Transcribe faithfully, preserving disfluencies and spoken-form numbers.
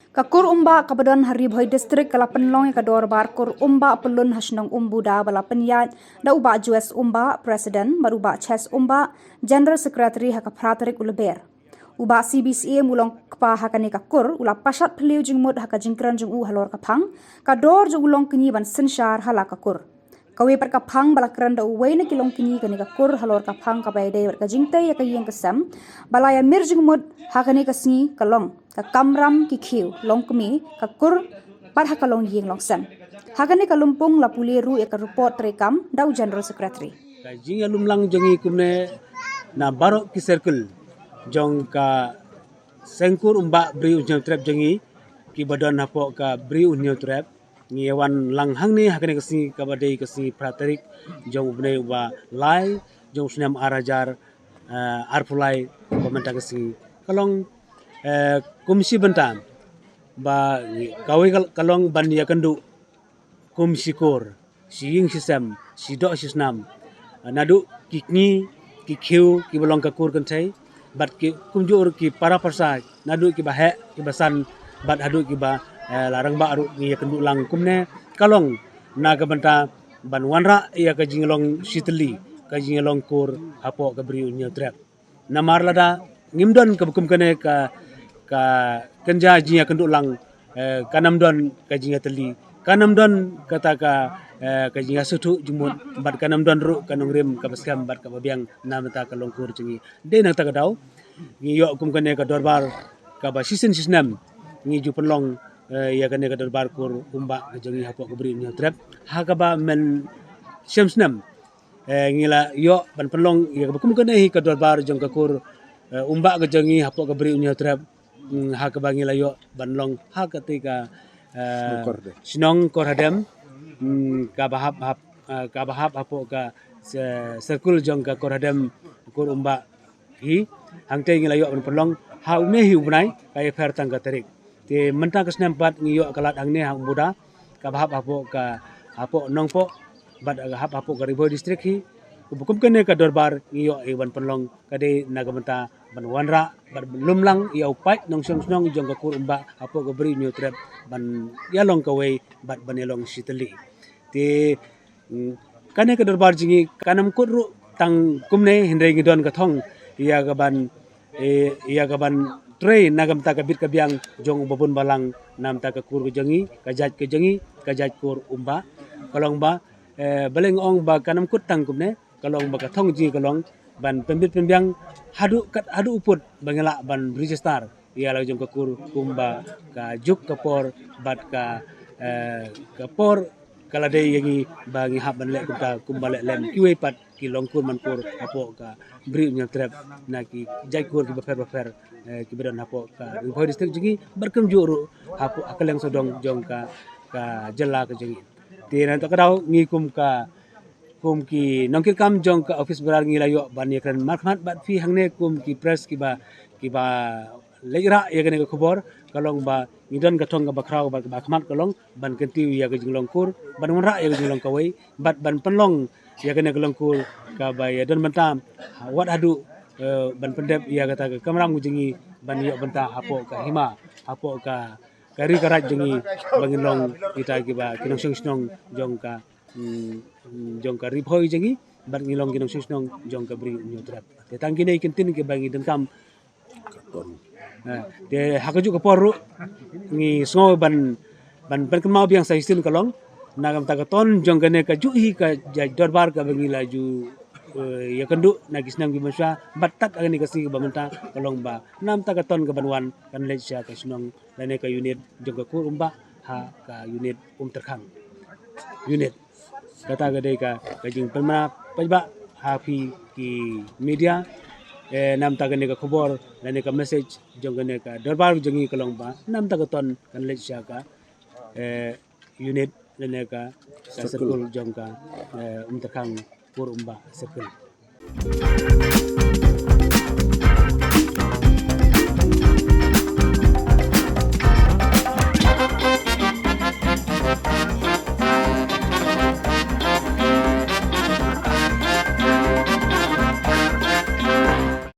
Ka kur Umbah kaba don ha Ri Bhoi District ka la pynlong ïa ka dorbar kur Umbah pyllun ha shnong Umbuda ba la pynïaid da u Bah Joes Umbah, President, bad u Bah Ches Umbah, General Secretary, ha ka phra tarik u Lber. U Bah C B Syiem u long kpa ha kane ka kur u la pashat phylliew jingmut ha ka jingkren jong u halor ka phang ka dor jong u longkñi ban synshar ha la ka kur. Kawei pat ka phang ba la kren da uwei na ki longkñi kane ka kur halor ka phang kaba ïadei bad ka jingtei ïa ka ïing ka sem ba la ïamir jingmut ha kane ka sngi ka long ka kamram ki khiew longkmie ka kur pat ha ka longïing longsem. Ha kane ka lympung la pule ruh ïa ka report treikam da u General Secretary. Ka jingïalumlang jong ngi kumne na baroh ki circle jong ka seng kur Umbah Bri U Hynñiewtrep jong ngi kiba don hapoh ka Bri U Hynñiewtrep. Ngi ïa wan lang hangne ha kane ka sngi kaba dei ka sngi phra tarik jong u bnai uba lai jong u snem ar hajar, eh, arphew lai, ba mynta ka sngi ka long, eh, kum shi bynta ba ngi, kawei ka, ka long ban ïakynduh kum shi kur, shi ïing shi sem, shi doh shi snam. Naduh ki kñi, ki khiew kiba long ka kur kynthei bad ki kumjuh ruh ki para parsa, naduh kiba heh, kiba san bad haduh kiba, eh, la rangbah ruh ngi ïakynduh lang kumne ka long na ka bynta ban wanrah ïa ka jinglong shitylli, ka jinglong kur hapoh ka Bri U Hynñiewtrep. Namar lada ngim don kaba kum kane ka, ka kynja jingïakynduh lang, eh, kan ym don ka jingïatylli, kan ym don kata ka, eh, ka jingïasngewthuh jingmut bad kan ym don ruh ka nongrim kaba skhem bad kaba biang na bynta ka longkur jong ngi. Dei na kata ka daw ngi ïoh kum kane ka dorbar kaba shisien shisnem ngi ju pynlong, eh, ïa kane ka dorbar kur Umbah ka jong ngi hapoh ka Bri U Hynñiewtrep ha kaba mynshem snem, eh, ngi la ïoh ban pynlong ïa kaba kum kane hi ka dorbar jong ka kur, eh, Umbah ka jong ngi hapoh ka Bri U Hynñiewtrep. Mm, ha kaba ngi la ïoh ban long ha kata ka, eh, shnong Kordem. Shnong Kordem, mm, kaba hap, hap, eh, kaba hap hapoh ka se-, circle jong ka Kordem, kur Umbah hi. Hangta ngi la ïoh ban pynlong ha une hi u bnai, ka ïapher tang ka tarik. Te mynta ka snem pat ngi ïoh ka lad hangne ha Umbuda kaba hap hapoh ka, hapoh Nongpoh bad hap hapoh ka Ri Bhoi District hi. Kaba kum kane ka dorbar ngi ïoh ïa ban pynlong ka dei na ka bynta ban wanrah bad ban lumlang ïa u paid nongshong shnong jong ka kur Umbah hapoh ka Bri U Hynñiewtrep ban ïalong kawei bad ban ïalong shitylli. Te, mm, kane ka dorbar jong ngi kan ym kut ruh tang kumne, hynrei ngi don ka thong ïa ka ban, eh, ïa ka ban trei na ka bynta ka bit ka biang jong u babun balang na bynta ka kur ka jong ngi, ka jait ka jong ngi, ka jait kur Umbah. Ka long ba, eh, balei nga ong ba kan ym kut tang kumne, ka long ba ka thong jong ngi ka long ban pynbit pynbiang haduh kat, haduh u pud ba ngi lah ban register ïa la jong ka kur kumba ka juk ka por bad ka, eh, ka por ka la dei ïa ngi ba ngi hap ban leh kumta kumba leh lem kiwei pat ki longkur mankur hapoh ka Bri U Hynñiewtrep na ki jait kur kiba pher bapher, eh, kiba don hapoh ka Ri Bhoi District jong ngi bad kumjuh ruh hapoh ha kylleng sawdong jong ka, ka jylla ka jong ngi. Te na kata ka daw ngi kum ka, kum ki nongkitkam jong ka office bearer ngi la ïoh ban ïakren markhmat bad phi hangne kum ki press kiba, kiba leit rah ïa kane ka khubor, ka long ba ngi don ka thong kaba khraw bad kaba khmat ka long ban kyntiew ïa ka jinglong kur, ban wanrah ïa ka jinglong kawei bad ban pynlong ïa kane ka long kur kaba ïa don bynta wat haduh, eh, ban pyndep ïa kata ka kamram ka jong ngi ban ïoh bynta hapoh ka hima, hapoh ka, ka ri ka raij jong ngi ba ngin long kita kiba ki nongshong shnong jong ka, mm, mm, jong ka Ri Bhoi jong ngi bad ngi long ki nongshong shnong jong ka Bri U Hynñiewtrep. Te tang kine ki kyntien kiba ngi donkam. Eh, te ha kajuh ka por ruh ngi sngew ban, ban pynkynmaw biang sa shisien ka long na ka bynta ka ton jong kane kajuh hi ka jait dorbar kaba ngi la ju, eh, ïakynduh na ki snem kiba mynshwa bad tad ha kane ka sngi kaba mynta ka long ba na ka bynta ka ton kaban wan kan leit sha ka shnong lane ka unit jong ka kur Umbah ha ka unit Umtyrkhang. Unit. Kata ka dei ka, ka jingpynbna paidbah ha phi ki media. Eh, na ka bynta kane ka khubor lane ka message jong kane ka dorbar jong ngi ka long ba na ka bynta ka ton kan leit sha ka, eh, unit lane ka, ka circle jong ka, eh, Umtyrkhang kur Umbah circle.